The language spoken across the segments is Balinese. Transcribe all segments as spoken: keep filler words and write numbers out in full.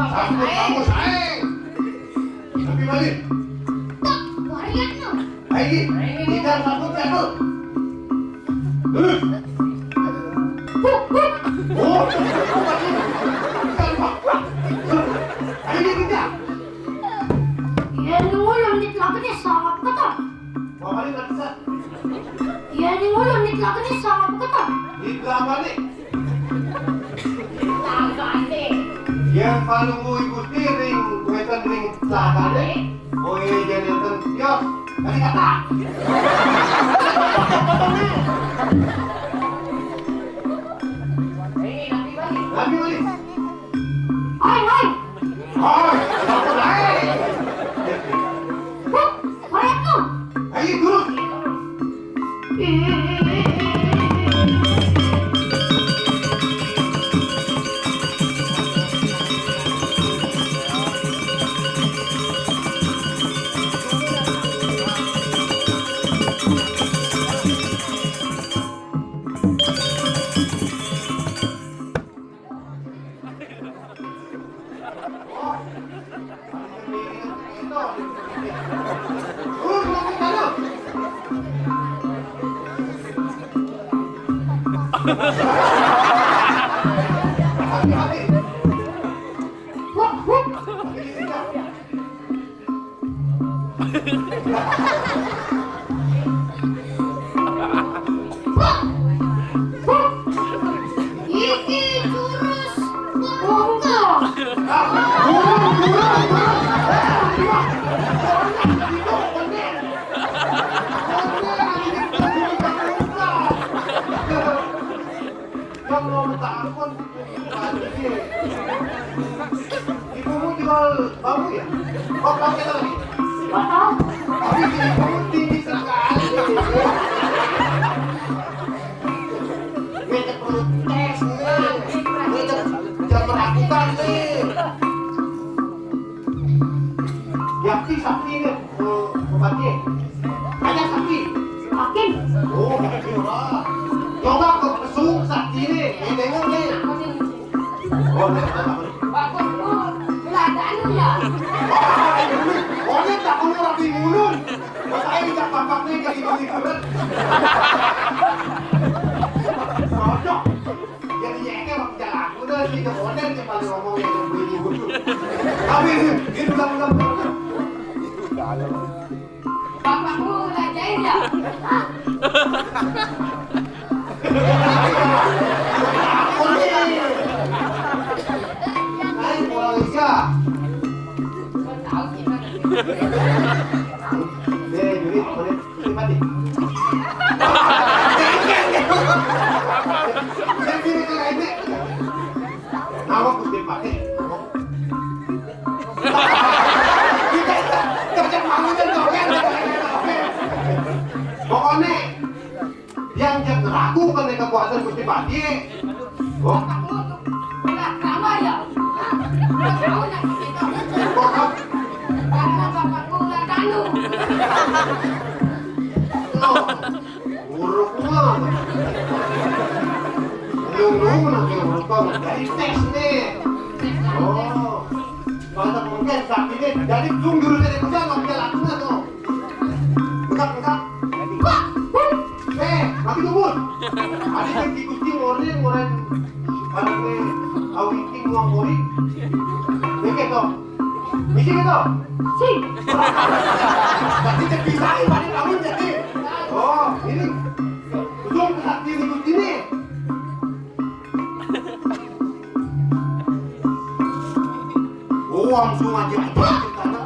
Sambut, sambut, ae. Tapi balik. Tok, warian no. Ayo, kita sambut ya, Tok. Terus. Huk, huk. Oh, bukan ini. Bukan, Pak. Ayo, kita. Iya, ini ngulon di telaga nih, sangap ketok. Wah, balik, Pak. Iya, ini ngulon di telaga nih, sangap ketok. Di telaga nih. Telaga nih. Yang paling mau ibu ring, bukan ring telaga nih. Oh iya, jadi nonton kios. Tadi kata. Nabi balik. Oi, oi. Oi, apa naik? Huk, oi, aku. Ayo, turun. Iki jurus pemungkas. Yang mau minta ampun, ibumu jual bambu ya? Oh, pakai lagi. Tapi ibumu tinggi sekali. Ngecek perlu tes nih. Ngecek jam meragukan nih. Yakti sakti nih, eh, obatnya. Ada sakti. Makin. Oh, sakti ora. Coba kok pesung sakti nih. Ini dengar nih. Oh, nek ora takon. Bagus, Bu. Lah, anu ya. Oh, nek takon ora bingung. Mas ae tak papak nih kayak gini. Cocok. Ya, iya, ini emang jalan. Udah sih, udah modern sih paling ngomong yang begini. Tapi ini, ini udah, udah, udah. Bapakmu ngajain ya? Ayo, Malaysia. Tahu sih, Bang. Deh, duit, boleh. Gusti Patih. Dia pilih ke lainnya. Nama Gusti Patih? Kita kerja malunya joget. Pokoknya yang jangan ragu kan kekuatan Gusti Patih. Oh. Lah, sama ya. Tahu nak kita. Karena bapakku ular danu. Oh, buruk banget. Lu, lu, nanti urut kau dari tes nih. Oh, mata mungkin sakitnya. Jadi, lu jurusnya di sana, nggak bisa lakukan tuh. Buka, buka. Eh, mati tuh, Bun. Ada yang di Gusti ngoren, ngoren. Ada yang awiki, nguang kori. Ini tuh. Misi gitu. Sing. Berarti cek bisa nih, pada bangun jadi. Oh, ini. Ujung sakti di Gusti nih. Oh, langsung aja, aja ceritanya.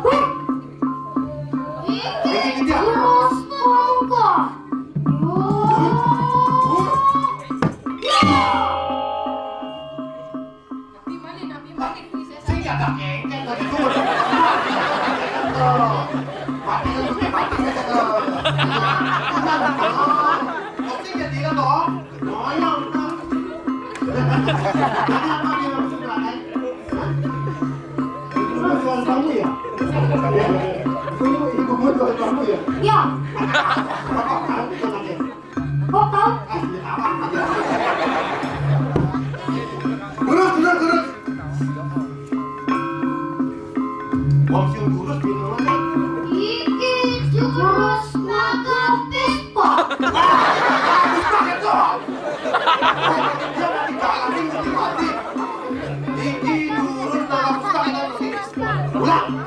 Ini dia. Terus pungkah. Di mana, di mana? Sing ya tak kengkeng tadi tuh. Mati kan, mati kan. Sing ya tidak dong. Ngoyong. Tadi apa dia maksud belakang? Itu jual kamu ya? Itu ibu gue jual kamu ya? Ya. Bapak tahu kita pakai. Kok tahu? Terus, terus, terus. Om Siung Jurus minuman. Iki jurus naga Pispa. Ah, Pispa itu. Dia mati galak, mati. Iki jurus naga Pispa itu. Ulang.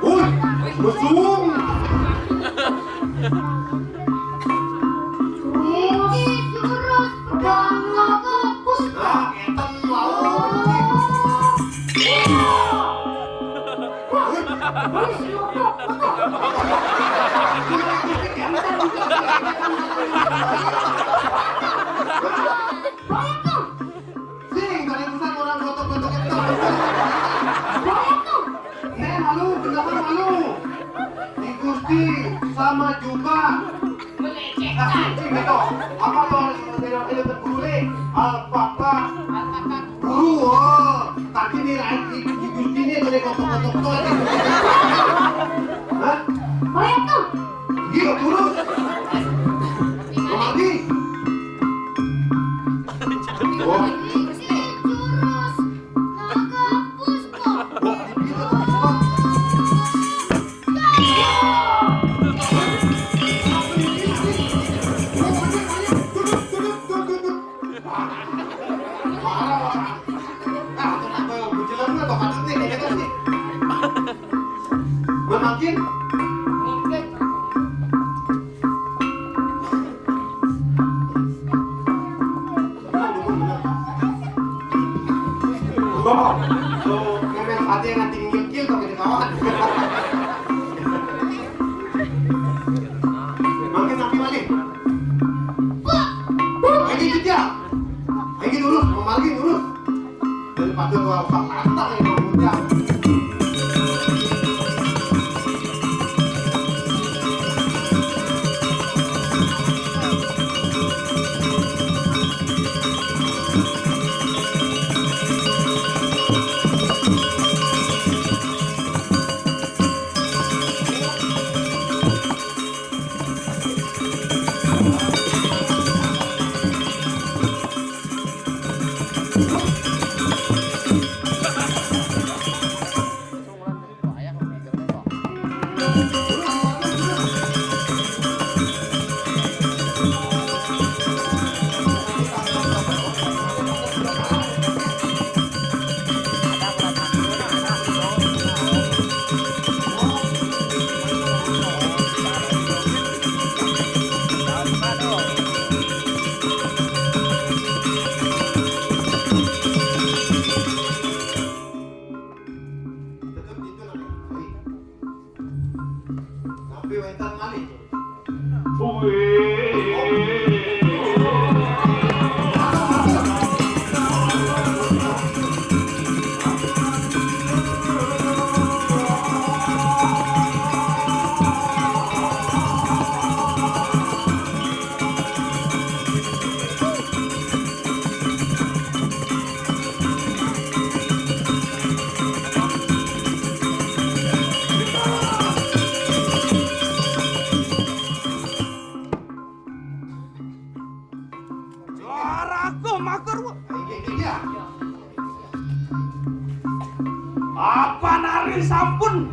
Woi, mesum. Iki jurus pedang naga Puspa. Nah, ngeten wau. Sing, dari pusat orang gotok-gotok itu. Nek malu, kenapa malu? Di Gusti sama juga. Nah, sing, sing, gitu. Apa tuh harus beda-beda guru nih? Alpaka. Guru, oh. Tapi nih, lain di, di Gusti nih, dari gotok-gotok tuh aja. Hah? Iya, turun. Kemari. Oh. Parah, parah. Nah, tuh, nah, tuh, bujel lu, tuh, kadut nih, kayak gitu sih. Gue makin. Tuh, tuh, memang hati yang nanti ngikil, tuh, kayak kawan. Makin nanti balik. Ayo, ikut ya. Ayo, lurus, mau lagi lurus. Daripada gua usah lantang ya, gua udah. Tapi wénten malih. Juara aku makur, Bu. Apa nari sampun?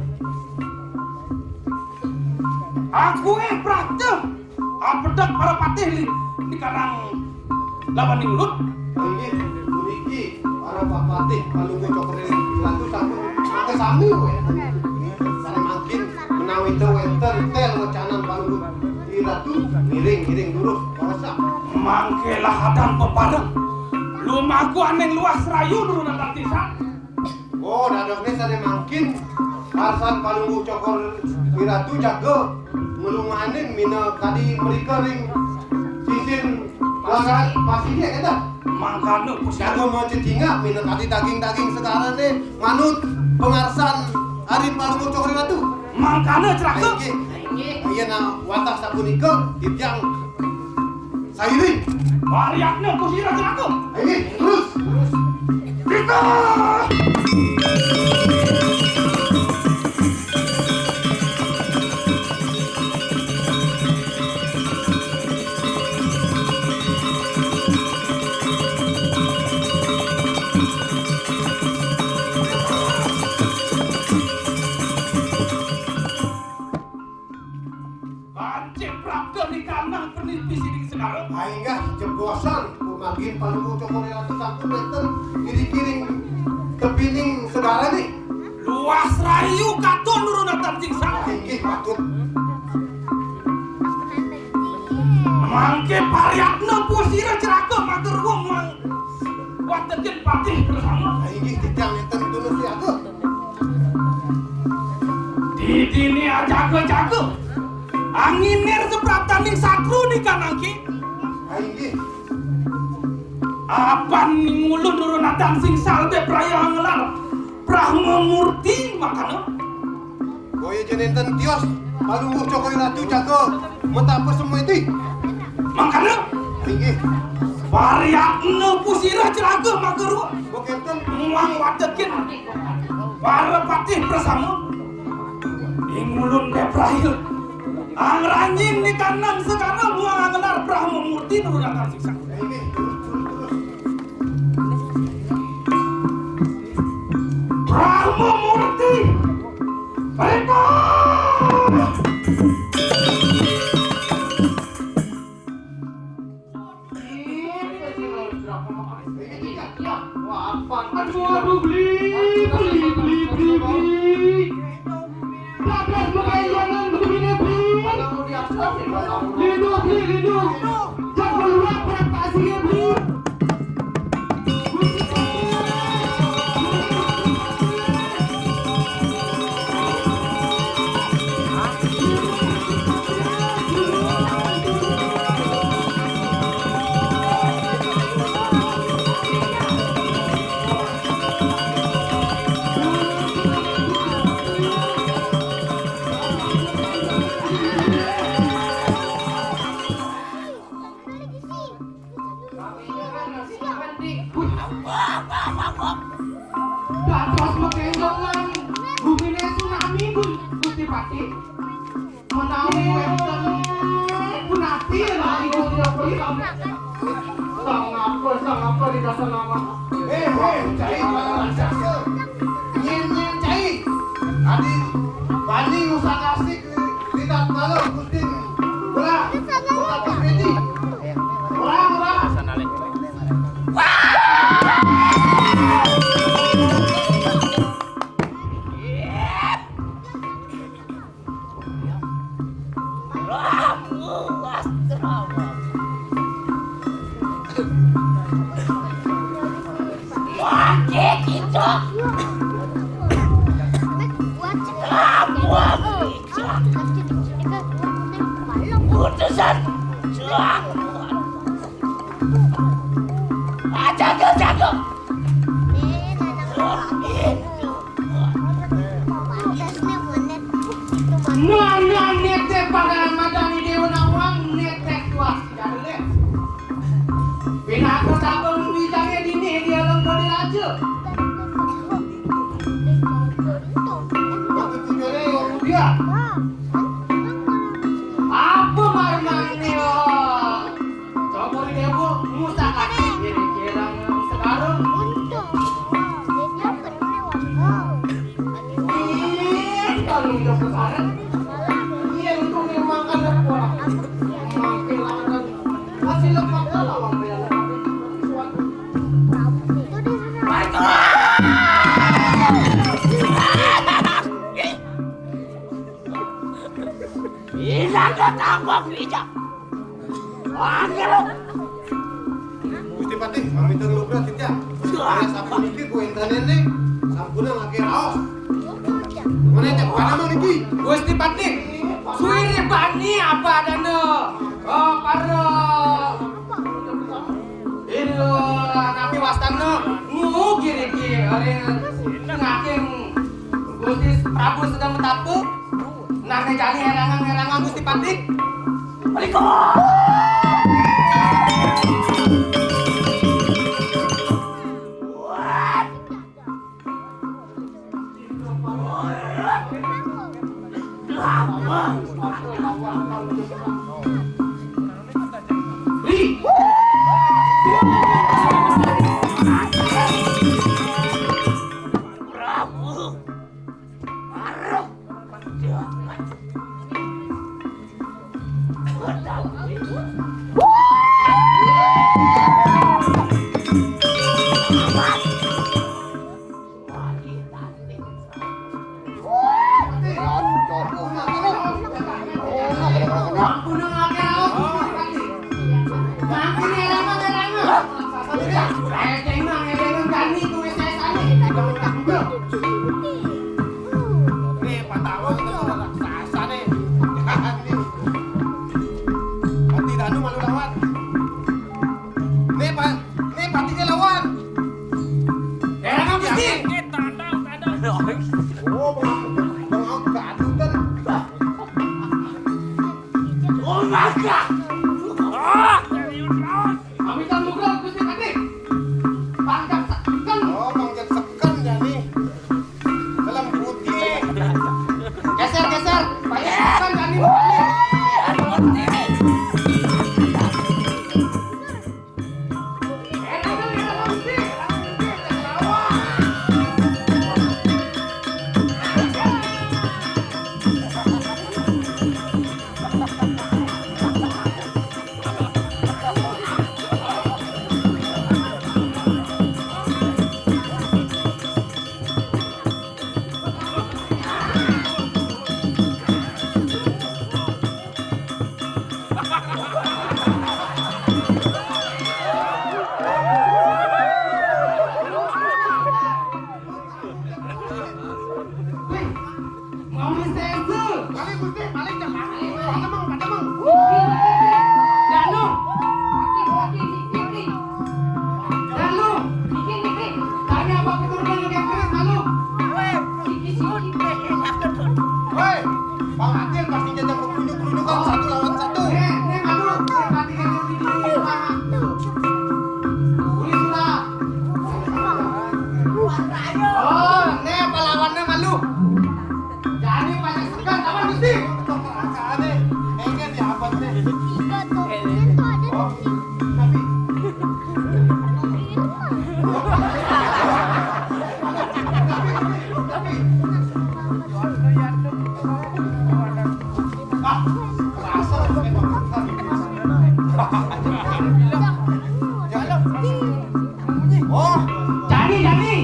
Aku eh prate. Apedhek para patih li, di karang lawan ning lut. Inggih, puniki para patih Palungguh Cokor Ratu sampun mangke sami, wéh. Sareng mangkin menawi wénten tel wecanan Palungguh Ratu, ngiring, ngiring durus, pawesak. Mangke lah adan pepareng. Lumaku aning luas rayu nurunan tatisan. Oh, dadosne sane mangkin, arsan Palungguh Cokor Wiratu jaga nglunganing minakadi mrika ring sisin laran pasine, kata. Mangkana Gusti jaga mancecingak minakadi daging-daging segarane manut pangarsan ari Palungguh Cokor Wiratu. Mangkana, Caka. Inggih. Inggih. Yen wantah sapunika, titiang sairing. Maryakna Gusti Ratu Agung. Ayo, terus. Terus. Kita. Inggih Palungguh Cokor I Ratu sampun wénten ngiring-ngiring tepining segara nih. Luas rahayu katon nurunatan sing sala. Inggih patut. Mangké paryatna pusira craga magarwa muang watekin patih bersama. Inggih titiang nénten tunus ya tuh. Didini ajaga-jaga. Anginir supraptaning satru nika nangki. Inggih. Apan ngulun nurunatan sing salbé praya ngelar Brahma Murti mangkana. Boya ja nénten tios Palungguh Cokor I Ratu jaga matapa semua iti. Mangkana. Inggih. Paryatna pusira craga magarwa. Bokénten. Muang watekin para patih bersama. Ing ulun bebrahil. Angranjing nikanang segara muang anggelar Brahma Murti nurunakang siksa. Brahma Murti. Perintah. Aduh, aduh, beli, beli, beli, beli, beli. Dapat makanan begini, beli. Lindung, beli, lindung. Jangan lupa prestasinya, beli. Dados makénggongan gumine tsunami, Gusti Patih. Menawi wénten punati ring Gusti Patih. Sang apa, sang apa di dasar nama? Hé, hé, cai para raksasa. Nyén, nyén cai. Adi bani ngusang asik. Tidak malu, Gusti. Ulah, buka Gusti. Ulah, ulah. Wah, kita. Apa? Putusan. Jago, jago. Nah, nah, netek pangalaman Déwa Nawang, netek tuas. Pinaka sabun wijange dini di Along Dodi Raja. Apa marmane, oh? Coba di Déwa ngusakake kira-kira sekarang. Ih, kalau udah sekarang, iya itu memang ada kuat. Makin lama. Gusti Patih, maminten lugra titiang. Sampun niki kuwi entene nih, sampun lagi raos. Mana cek mana mau niki? Gusti Patih, suwiri bani apa adana? Oh, para Ira napi wastana ngugi riki ring ngaking Gusti Prabu sedang metapu. Nah, jani herangan-herangan Gusti Patih. Menika. Nih, Pandawa itu raksasa nih. Nih. Pati Danu malu lawan. Nih, Pak, nih, Pati dia lawan. Eh, apa sih? Oh, bang, bang, gaduh, kan? Oh, maka. Ah, serius, Bang. Pamitan mukul, Gusti Patih. Pangkat seken. Oh, pangkat seken, jadi. Dalam putih. Geser, geser. Pangkat seken, jadi. Wih, mau disesu. Paling putih, paling cepat. Pademang, pademang. Danu. Danu. Tanya apa keturunan yang keras, malu. Woi, Bang Adil pasti jajang berunjuk-unjukan satu lawan satu. Eh, ini malu. Ini mati kan ini. Boleh sudah. Oh, ne palawannya malu. Jadi banyak sekali lawan Gusti. Ada, enggak diapa deh. Tiga tuh, itu ada. Oh, tapi Oh, jadi, jadi.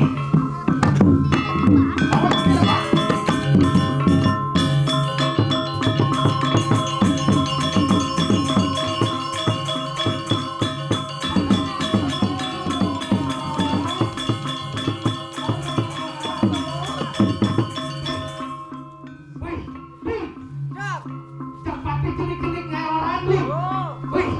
Wih, wih. Cepatnya celik-celik ngayoran, wih. Wih.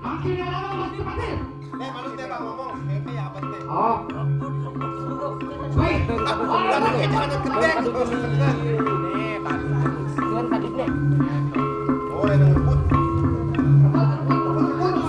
Makin ada, Mas, cepatin. Nih, malu teh, Bang, ngomong. Hehe, apa teh? Oh. Wih, kamu jangan gendeng. Nih, Bang. Tuan tadi nih. Oh, yang ngebut. Ngebut, ngebut, ngebut.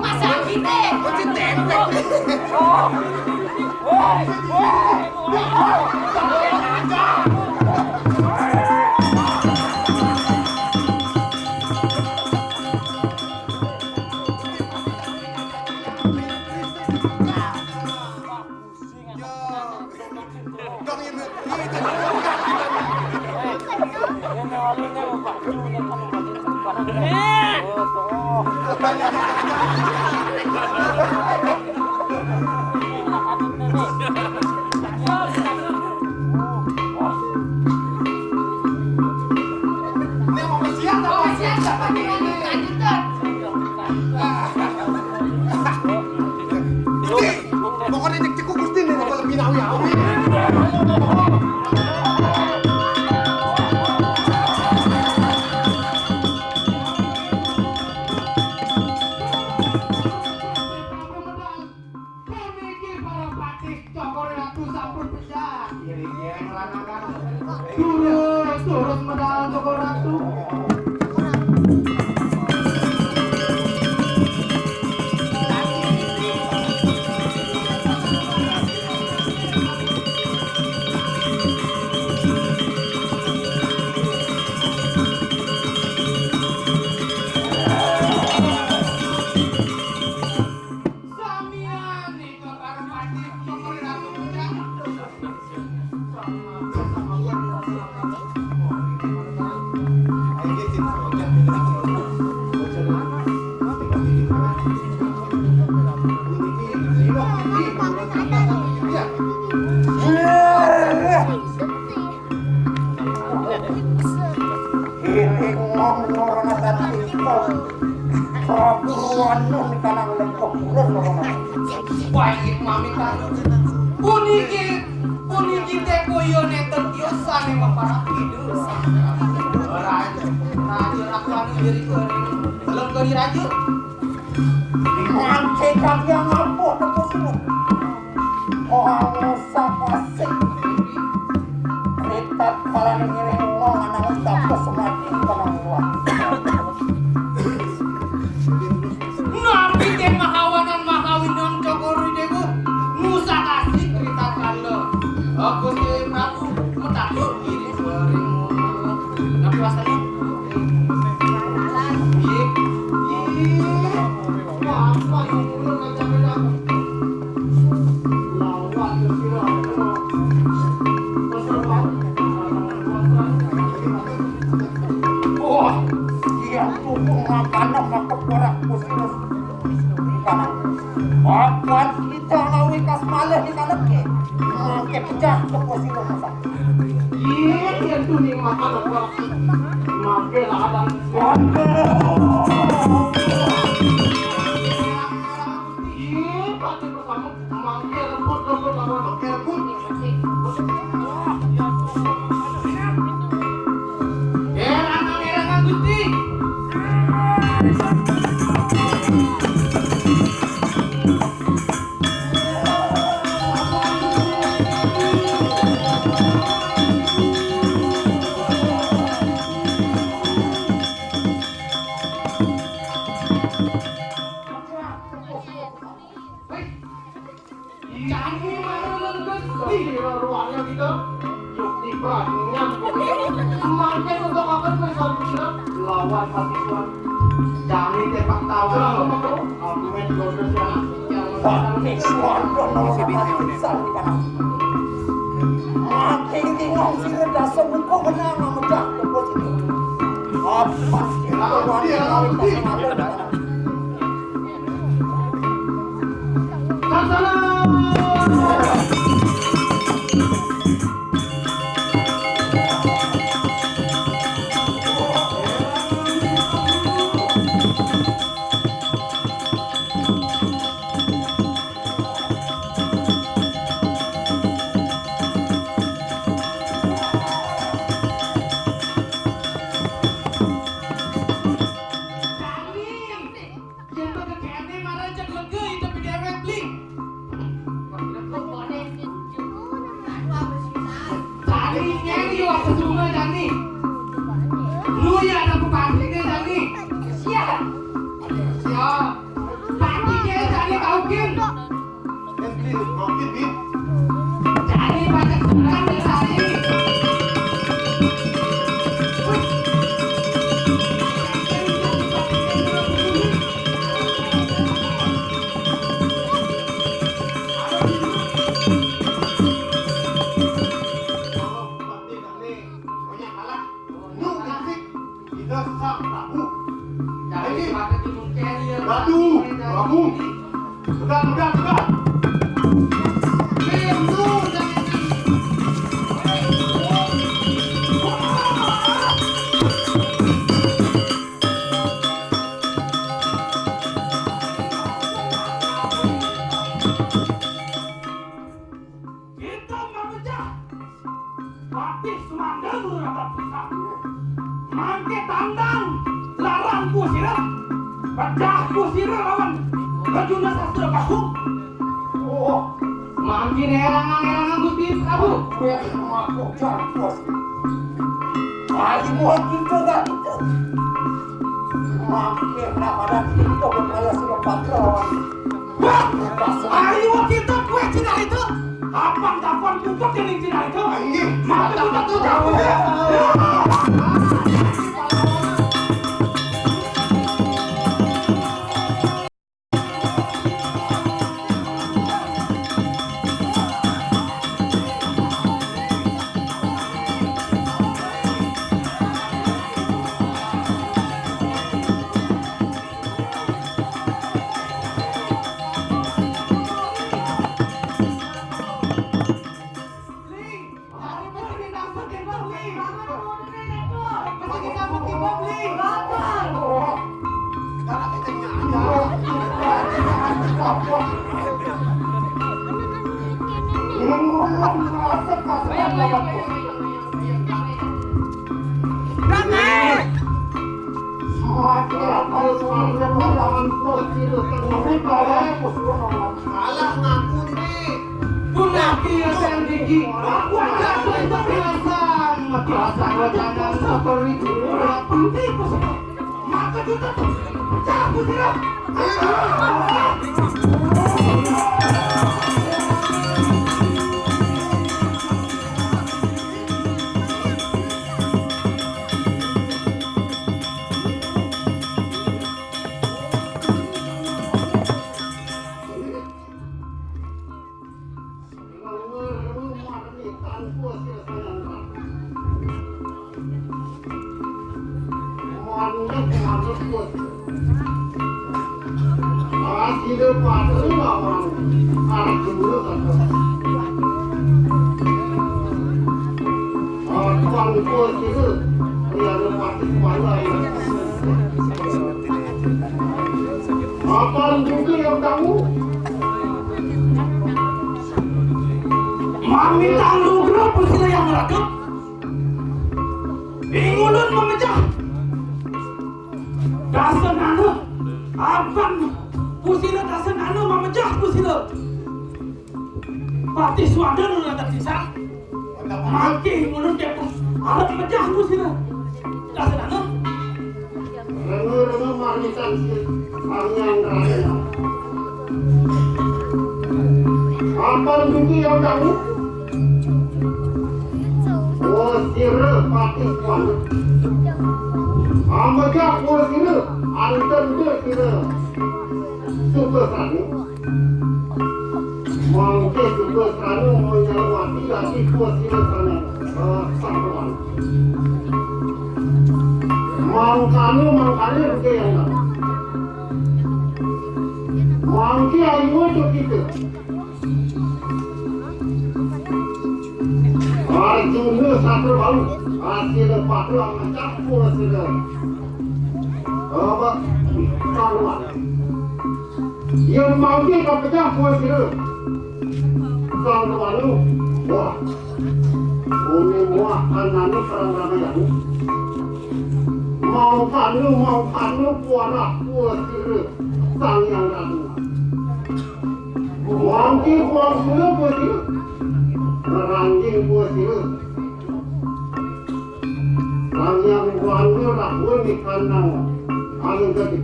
Masa kita? Pokoknya cek cekuk Gusti nih, kalau lebih nawi-nawi. Puniki para patih Cokor Ratu sampun pejah. Iring-iring lanangan. Turus, turus medal Cokor Ratu. Samian nika para patih Cokor Ratu pejah. Ini ngomong orang tadi. Prabu Wanuh nih kanang lengkap ulun, Rono. Baik, mami kanu. Puniki, puniki teh koyo nenten tiosan emang para kidul. Raja, raja aku anu jadi kering. Belum kali raja. Mangke kami yang ngapuh tepuk semua. Oh, Sapasih. Ritat palane ngiring wong anang ucap kesemati kanang luar. Napi te mahawanan mahawinan Cokor Dewa. Musa kasih ritat kanda. Gusti Prabu metaku ngiring sering. Napi wasana? Ih, ih. Apa yang ulun ajak-ajak? Wah, iya tuh pengapanan aku korak kusinus. Kanan. Papan kita lawi kas malih di kanan ke. Mangke pecah ke kusinus. Iya, iya tuh nih makanan korak. Mangke lah ada. Iya, pati pertama. Mangke rebut, rebut, lawan mangke rebut. Erangan, erangan, Gusti. Jani tepak tawa. Aku main bodoh ya. Patis, waduh, no, patis, salah. Makin bingung sih, dasar buku kena ngamuk dah, buku sini. Apa sih? Aku dia, aku dia. Yen to kekene marang cek lega idup dewek, Bli. Jani nyeri waktu sungai, Jani. Lu ya ada bupatine, Jani. Siap. Siap. Patine, Jani, tau kin. Jani, banyak sebelah dari tadi. Kalau mati dah ni, banyak kalah. Lu fisik, kita sang tahu. Jadi, batu, batu. Pegang, pegang, pegang. Kita mapecah. Patih Sumanda nulungan pisan. Mangke tandang larang ku sira. Pecah ku sira lawan Rajuna Sastra Bahu. Oh, mangke erangan-erangan Gusti Prabu. Kuwi aku carpos. Ayo, kita dah. Mangke pada kita berkaya sira patra lawan. Wah, ayo kita kue Cina itu. Kapan-kapan puput dening Cina itu. Ayo, mata-mata jauh ya. Alah ngaku nih. Punah kieu téh gigi. Aku enggak perintah kekerasan. Mati rasa wacana seperti itu. Maka kita pecah, Gusti. Apan juga yang kamu? Mamitang lugra pusila yang merekep. Ingulun memecah. Dasenana. Abang pusila dasenana memecah pusila. Patih Suwanda nulungan pisan. Mangke ngulun dék arep mejah ku sira. Dasenana. Renu-renu marmitan si Pangeran Raden. Apan dugi yang dangu? Oh, sira Patih Suwanda. Amejah, oh, sira. Enten dia kira suka sanu. Mangke suka sanu menyalawati lagi kuat sila sana. Ah, sangkawan. Mangkane, mangkane bukan yang nak. Mangke ayu tu kita. Arjuna Satru Bahu, hasil paduan mencampur hasil apa? Karuan. Ia mangke ka pejah hasil. Sang Rwanu, wah, uni muah anane perang Ramayana. Mangkane, mangkane puarah pua sira Sang Hyang Ratu. Wangke puang sira pua sira. Ngeranjing pua sira. Sang Hyang Rwanu rahul mikanang anu gede.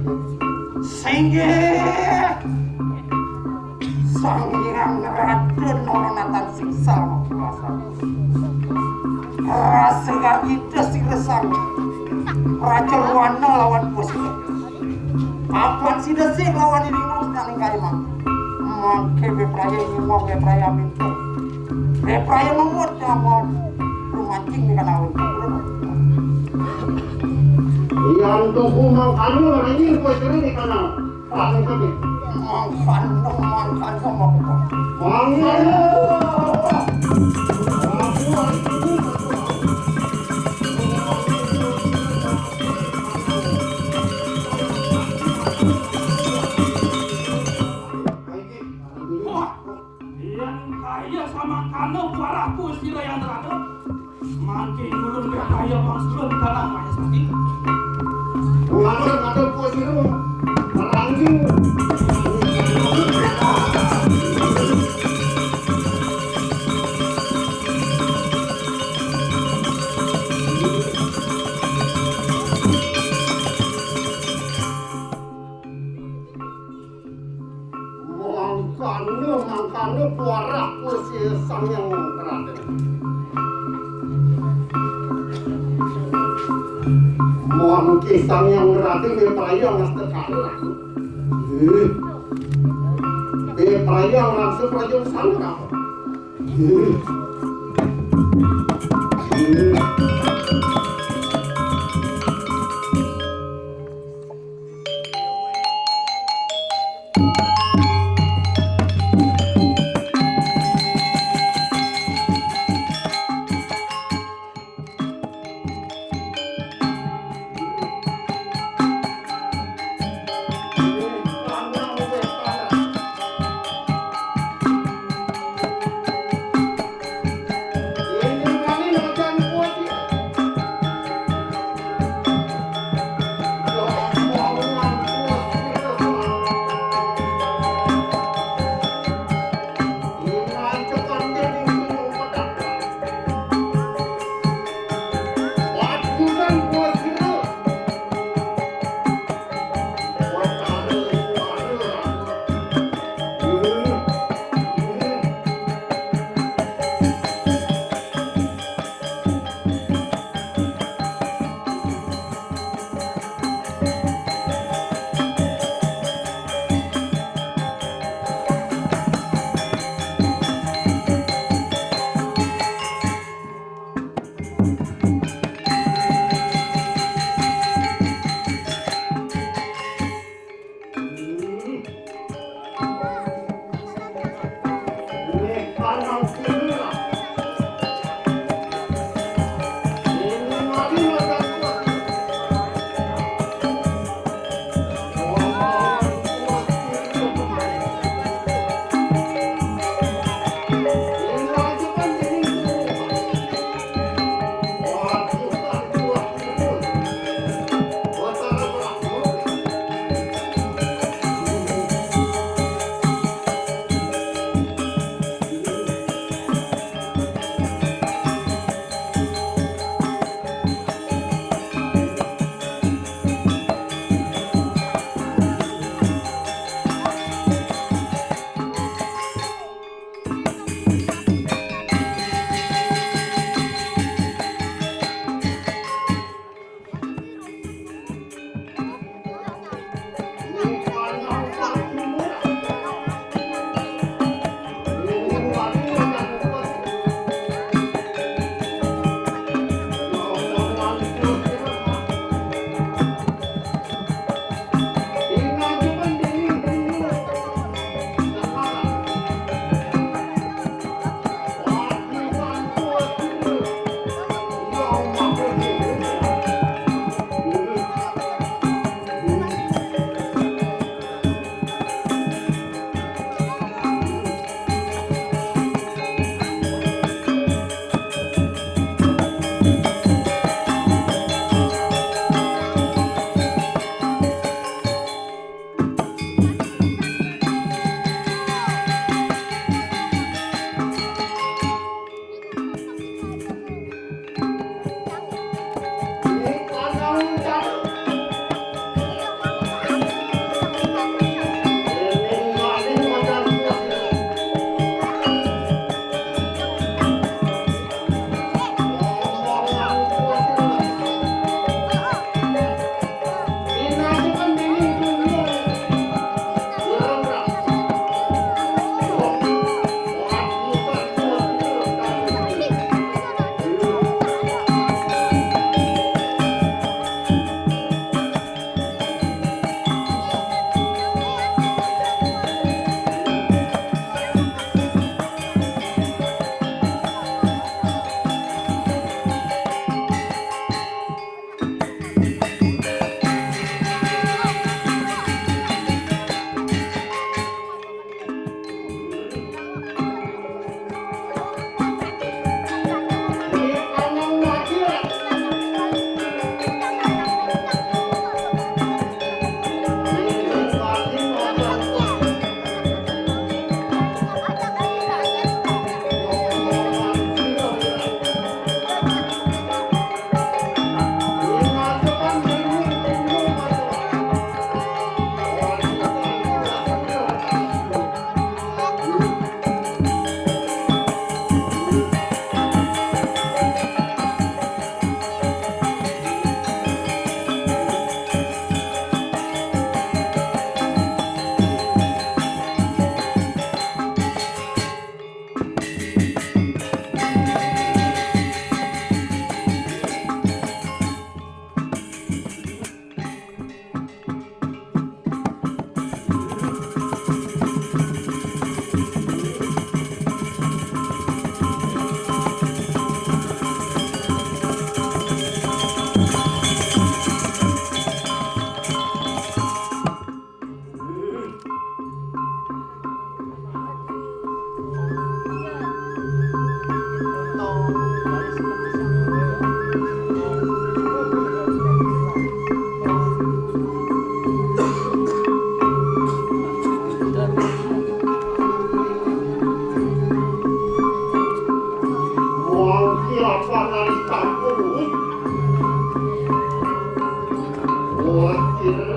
Singgih! Sang Hyang Raden Noronatan Siksa Makulasa. Rasa garita sira sang Raja Rwana lawan Puspa. Apan sida sing lawan ini mus nak ninggai mang. Mangke bepraya nyumong, bepraya minta. Bepraya memut nyamun. Rumancing di kanaun. Yang tuku mangkanu, ini kuwi di kanaun. Mangkano, mangkano, mangkano. Wah, yang kaya sama kano buarah ku sila yang terada. Mangke ulun kaya bangsulun tanah Mayaswati. Ulun ada buah siru. Maranjing. Mangkana, mangkana, buarah kursi Sang Hyang Raden. Mangke Sang Hyang Raden beprayang ngasta kalah. Eh. Beprayang langsung prayang sangkal. Eh. Eh.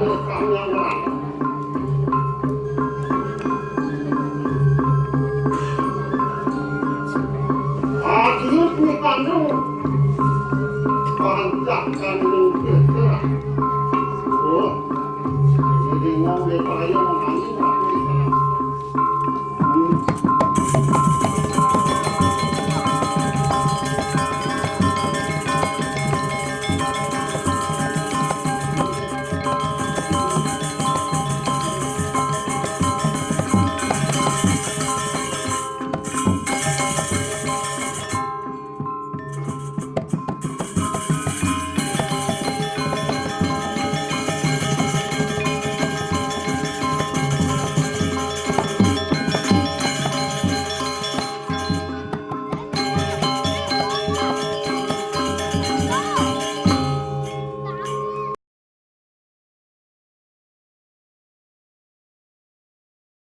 Adiut ni kanu pantakan ning kete. Oh, jadi ngau de payah mengayu aku di sana. Hmm.